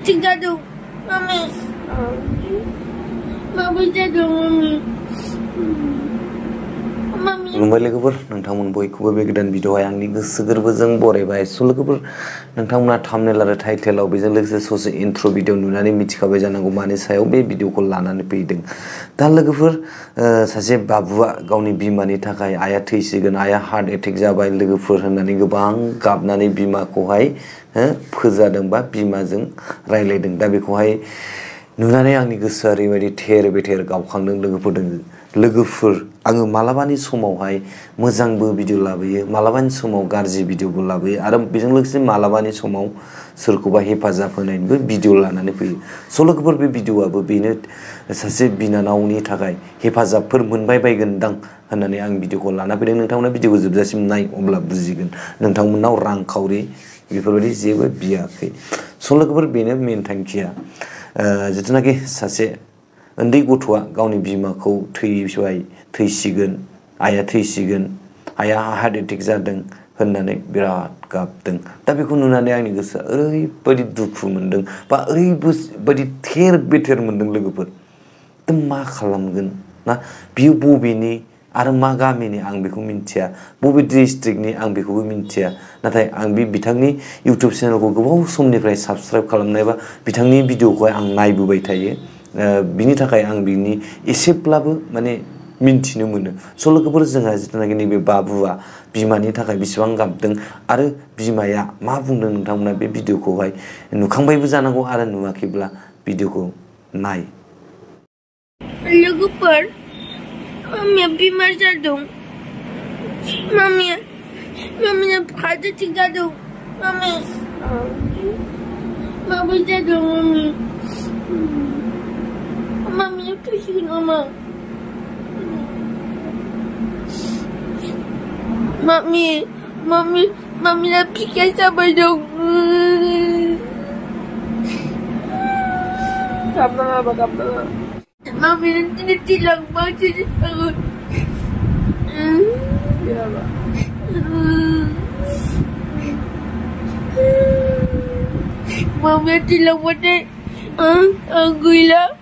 Jatuh, Mami. Mami jatuh, Mami. खुलुमबाय लोगोफोर नोंथांमोन बयखौबो बे गोदान भिडिअआव आंनि गोसो गोरबोजों बरायबाय लोगोफोर नोंथांमोना थाम्बनेल आरो टाइटेलाव बेजों लोगोसे ससे इन्ट्र भिडिअ नुनानै मिथिखाबाय जानांगौ मानि सायाव बे भिडिअखौ लानानै फैदों दा लोगोफोर सासे बाबुआ गावनि बिमानि थाखाय आइया थैसिगोन आइया हार्ट एटेक जाबाय लोगोफोर होननानै गोबां गाबनानै बिमाखौहाय फोजादों बा बिमाजों रायलायदों दा बेखौहाय नुनानै आंनि गोसोआ ओरैबायदि थेर बेथेर गावखांदों लोगोफोर आङो मालाबानि समावहाय मोजांबो भिडिअ लाबोयो मालाबानि समाव गाज्रि भिडिअबो लाबोयो आरो बेजों लोगोसे मालाबानि समाव सोरखौबा हेफाजाब होनायनिबो भिडिअ लानानै फैयो लोगोफोर बे भिडिअआबो बेनो सासे बिनानावनि थाखाय हेफाजाबफोर मोनबाय बायगोनदां होननानै आं भिडिअखौ लाना फैदों नोंथांमोना भिडिअखौ जोबजासिम नाय अब्ला बुजिगोन नोंथांमोननाव रांखावरि बेफोरबायदि जेबो बियाखै लोगोफोर बेनो मेन थांखिया जितुनाखि सासे उन्दै गथ'आ गावनि बिमाखौ थैसिगोन आइया थैसिगोन आइया हार्ट एटेक जादों होननानै बिराद गाबदों दा बेखौ नुनानै आंनि गोसोआ ओरैबायदि दुखु मोनदों बा ओरैबायदि थेर बेथेर मोनदों लोगोफोर दा मा खालामगोन ना बियो बबेनि आरो मा गामिनि आं बेखौ मिन्थिया बबे डिस्ट्रिक्टनि आं बेखौबो मिन्थिया नाथाय आं बे बिथांनि इउटिउब चेनेलखौ गोबाव समनिफ्राय साबस्क्राइब खालामनाय बा बिथांनि भिडिअखौहाय आं नायबोबाय थायो बिनि थाखाय आं बिनि एसेब्लाबो माने मिन्थिनो मोनो लोगोफोर जोंहा जितुनाखि नैबे बाबुआ बिमानि थाखाय बेसेबां गाबदों आरो बिमाया मा बुंदों नोंथांमोना बे भिडिअखौहाय नुखांबायबो जानांगौ आरो नुवाखैब्ला भिडिअखौ नाय लोगोफोर Mami बिमार जादों Mami हार्ट एटेक जादों Mami जादों Mami थैसिगोन Mami पिकेट जाबाय दं गाबनाङा Mami nanti tilang baca di tangan. Ya, Pak. Mami tilang baca. Aku hilang.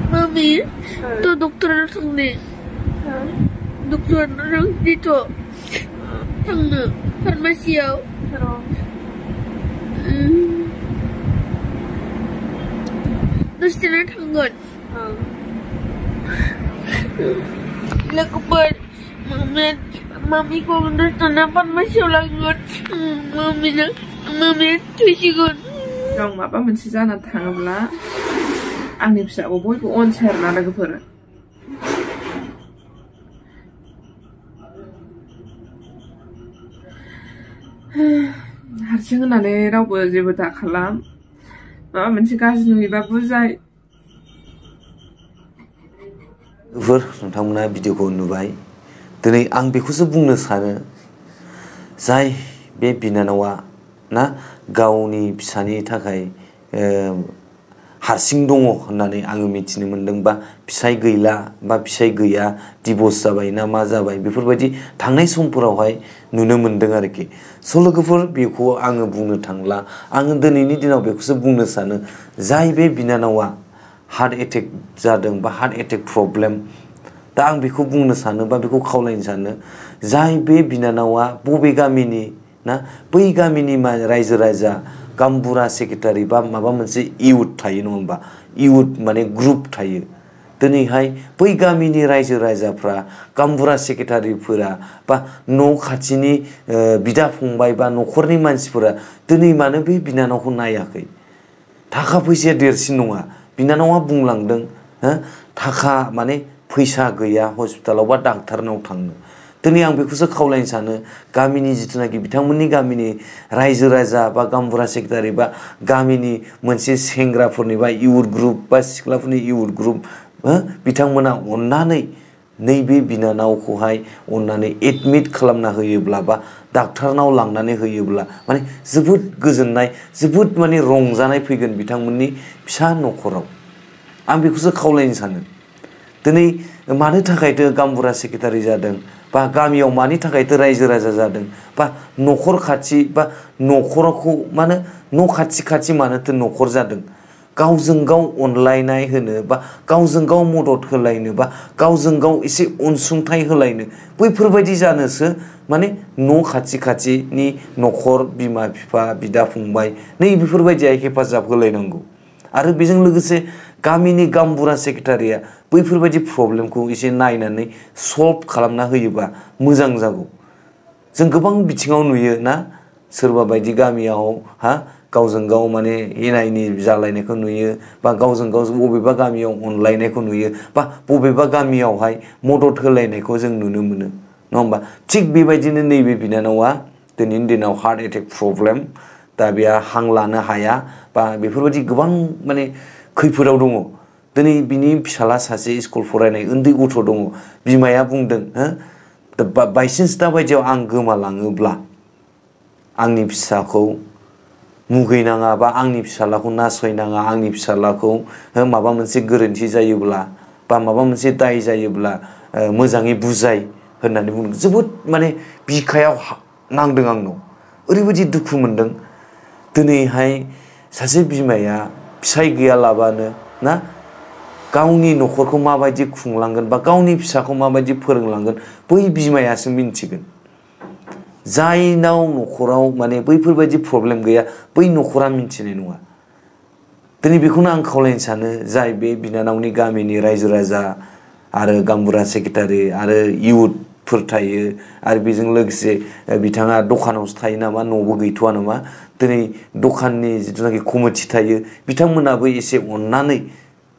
Mami, tuh dokter datang nih. Dokter datang di tuh. Tangga, farmasiau. Terus dia tanggon. Lepas Mami kau udah tanah farmasiau langut. Mami tuisigun. Dong, apa mesti sana tangga आंनि फिसाखौ बयबो अनसायना लोगोफोर हारसिं होननानै रावबो जेबो दा खालाम माबा मोनसे गाज्रि नुयोबा बुजाय नोंथांमोना भिडिअखौ नुबाय दिनै आं बेखौसो बुंनो सानो जाय बे बिनानावा ना गावनि फिसानि थाखाय हारसिं दङ होननानै आङो मिथिनो मोनदों बा फिसाय गैला बा फिसाय गैया डिभर्स जाबाय ना मा जाबाय बेफोरबायदि थांनाय समफोरावहाय नुनो मोनदों आरोखि लोगोफोर बेखौ आङो बुंनो थांला आङो दिनैनि दिनाव बेखौसो बुंनो सानो जाय बे बिनानावा हार्ट एटेक जादों बा हार्ट एटेक प्रब्लेम दा आं बेखौ बुंनो सानो बा बेखौ खावलायनो सानो जाय बे बिनानावा बबे गामिनि ना बै गामिनि रायजो राजा गामबुरा सेक्रेटारि बा माबा मोनसे इउथ थायो नङा होमबा इउथ माने ग्रुप थायो दिनैहाय बै गामिनि रायजो राजाफ्रा गामबुरा सेक्रेटारिफोरा बा न' खाथिनि बिदा फंबाय बा न'खरनि मानसिफोरा दिनै मानो बे बिनानावखौ नायाखै थाखा फैसाया देरसिन नङा बिनानावा बुंलांदों थाखा माने फैसा गैया हस्पिटालाव बा डाक्टारनाव थांनो दिनै आं बेखौसो खावलायनो सानो गामिनि जितुनाखि बिथांमोननि गामिनि रायजो राजा बा गामबुरा सेक्रेटारि बा गामिनि मोनसे सेंग्राफोरनि बा इउथ ग्रुप बा सिख्लाफोरनि इउथ ग्रुप बिथांमोना अननानै नैबे बिनानावखौहाय अननानै एडमिट खालामना होयोब्ला बा डाक्टारनाव लांनानै होयोब्ला माने जोबोद गोजोननाय जोबोद माने रंजानाय फैगोन बिथांमोननि फिसा न'खराव आं बेखौसो खावलायनो सानो दिनै मानो थाखायथो गामबुरा सेक्रेटारि जादों बा गामियाव मानि थाखायथो रायजो राजा जादों बा न'खर खाथि बा न'खरखौ मानो न' खाथि खाथि मानोथो न'खर जादों गावजों गाव अनलायनाय होनो बा गावजों गाव मदद होलायनो बा गावजों गाव एसे अनसुंथाइ होलायनो बैफोरबायदि जानोसो माने न' खाथि खाथिनि न'खर बिमा बिफा बिदा फंबाय नै बेफोरबायदिया हेफाजाब होलायनांगौ आरो बेजों लोगोसे गामिनि गामबुरा सेक्रेटारिया बैफोरबायदि प्रब्लेमखौ एसे नायनानै सल्भ खालामना होयोबा मोजां जागौ जों गोबां बिथिङाव नुयो ना सोरबा बायदि गामियाव गावजों गाव माने एना एनि जालायनायखौ नुयो बा गावजों गाव बबेबा गामियाव अनलायनायखौ नुयो बा बबेबा गामियावहाय मदद होलायनायखौ जों नुनो मोनो नङा होमबा थिग बेबायदिनो नैबे बिनानावा दिनैनि दिनाव हार्ट एटेक प्रब्लेम दा बेहा हां लानो हाया बा बेफोरबायदि गोबां माने खैफोदाव दङ दिनै बिनि फिसाला सासे स्कुल फरायनाय उन्दै गथ' दङ बिमाया बुंदों बायसान्स दा बायदियाव आं गोमालाङोब्ला आंनि फिसाखौ मुगैनाङा बा आंनि फिसालाखौ नासयनाङा आंनि फिसालाखौ माबा मोनसे गोरोन्थि जायोब्ला बा माबा मोनसे दाय जायोब्ला मोजाङै बुजाय होननानै बुंदों जोबोद माने बिखायाव नांदों आंनाव ओरैबायदि दुखु मोनदों दिनैहाय सासे बिमाया फिसाय गैयालाबानो ना गावनि न'खरखौ माबायदि खुंलांगोन बा गावनि फिसाखौ माबायदि फोरोंलांगोन बै बिमायासो मिन्थिगोन जायनाव न'खराव माने बैफोरबायदि प्रब्लेम गैया बै न'खरा मिन्थिनाय नङा दिनै बेखौनो आं खावलायनो सानो जाय बे बिनानावनि गामिनि रायजो राजा आरो गामबुरा सेक्रेटारि आरो इउथफोर थायो आरो बेजों लोगोसे बिथाङा दखानावसो थायो नामा न'बो गैथ'वा नामा दिनै दखाननि जिथुनाखि कमिटि थायो बिथांमोनाबो एसे अननानै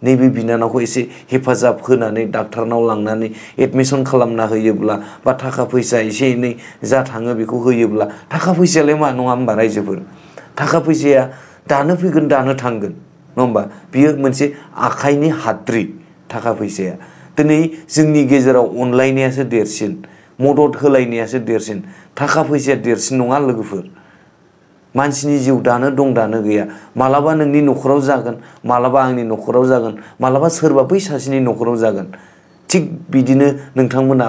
नैबे बिनानावखौ एसे हेफाजाब होनानै डाक्टारनाव लांनानै एडमिसन खालामना होयोब्ला बा थाखा फैसा एसे एनै जा थाङो बेखौ होयोब्ला थाखा फैसायालाय मा नङा होमबा रायजोफोर थाखा फैसाया दानो फैगोन दानो थांगोन नङा होमबा बियो मोनसे आखाइनि हाद्रि थाखा फैसाया दिनै जोंनि गेजेराव अनलायनायासो देरसिन मदद होलायनायासो देरसिन थाखा फैसाया देरसिन नङा लोगोफोर मानसिनि जिउ दानो दं दानो गैया मालाबा नोंनि न'खराव जागोन मालाबा आंनि न'खराव जागोन मालाबा सोरबा बै सासेनि न'खराव जागोन थिग बिदिनो नोंथांमोना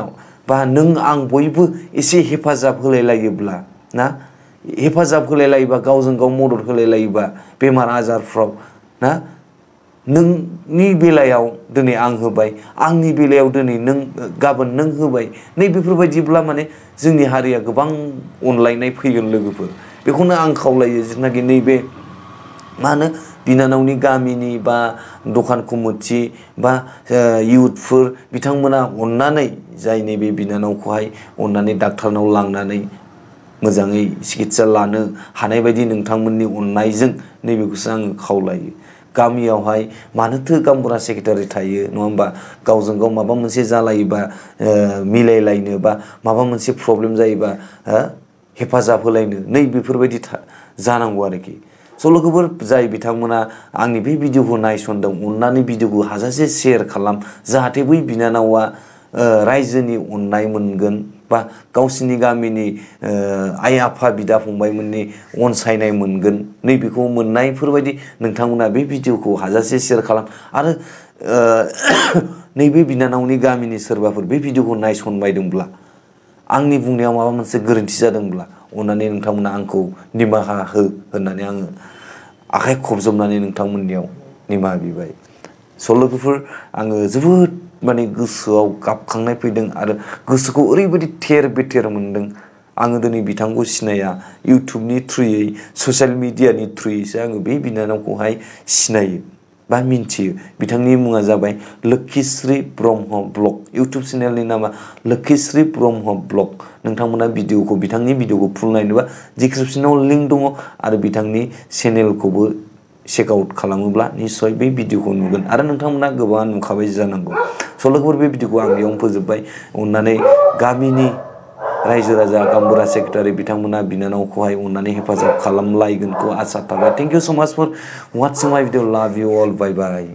बा नों आं बयबो एसे हेफाजाब होलायलायोब्ला ना हेफाजाब होलायलायोबा गावजों गाव मदद होलायलायोबा बेमार आजारफ्राव ना नोंनि बेलायाव दिनै आं होबाय आंनि बेलायाव दिनै नों गाबोन नों होबाय नै बेफोरबायदिब्ला माने जोंनि हारिया गोबां अनलायनाय फैगोन लोगोफोर बेखौनो आं खावलायो जिथुनाखि नैबे मा होनो बिनानावनि गामिनि बा दखान कमिटि बा इउथफोर बिथांमोना अननानै जाय नैबे बिनानावखौहाय अननानै डाक्टारनाव लांनानै मोजाङै सिकित्सा लानो हानाय बायदि नोंथांमोननि अननायजों नैबेखौसो आङो खावलायो गामियावहाय मानोथो गामबुरा सेक्रेटारि थायो नङा होमबा गावजों गाव माबा मोनसे जालायोबा मिलायलायनो बा माबा मोनसे प्रब्लेम जायोबा हेफाजाब होलायनो नै बेफोरबायदि जानांगौ आरोखि स' लोगोफोर जाय बिथांमोना आंनि बे भिडिअखौ नायसनदों अननानै भिडिअखौ हाजासे शेयार खालाम जाहाथे बै बिनानावा रायजोनि अननाय मोनगोन बा गावसिनि गामिनि आइ आफा बिदा फंबायमोननि अनसायनाय मोनगोन नैबेखौ मोननायफोरबायदि नोंथांमोना बे भिडिअखौ हाजासे शेयार खालाम आरो नैबे बिनानावनि गामिनि सोरबाफोर बे भिडिअखौ नायसनबायदोंब्ला आंनि बुंनायाव माबा मोनसे गोरोन्थि जादोंब्ला अननानै नोंथांमोना आंखौ निमाहा हो होननानै आङो आखाइ खबजबनानै नोंथांमोननियाव निमाहा बिबाय स' लोगोफोर आङो जोबोद माने गोसोआव गाबखांनाय फैदों आरो गोसोखौ ओरैबायदि थेर बेथेर मोनदों आङो दिनै बिथांखौ सिनाया इउटुबनि थ्रुयै ससियेल मिडियानि थ्रुयैसो आङो बे बिनानावखौहाय सिनायो बा मिन्थियो बिथांनि मुङा जाबाय लोक्षिश्री ब्रह्म ब्लग इउटुब चेनेलनि नामा लोक्षिश्री ब्रह्म ब्लग नोंथांमोना भिडिअखौ बिथांनि भिडिअखौ फुल नायनोबा डिसक्रिप्शनाव लिंक दङ आरो बिथांनि चेनेलखौबो चेक आउट खालामोब्ला निश्चय बे भिडिअखौ नुगोन आरो नोंथांमोना गोबां नुखाबाय जानांगौ स' लोगोफोर बे भिडिअखौ आं बेयावनो फोजोबबाय अननानै गामिनि रायजो राजा गामबुरा सेक्रेटारि बिथांमोना बिनानावखौहाय अननानै हेफाजाब खालामलायगोनखौ आसा थाबाय थेंक इउ सो माच फर वाचिं माय भिडिअ लाभ इउ अल बाय बाय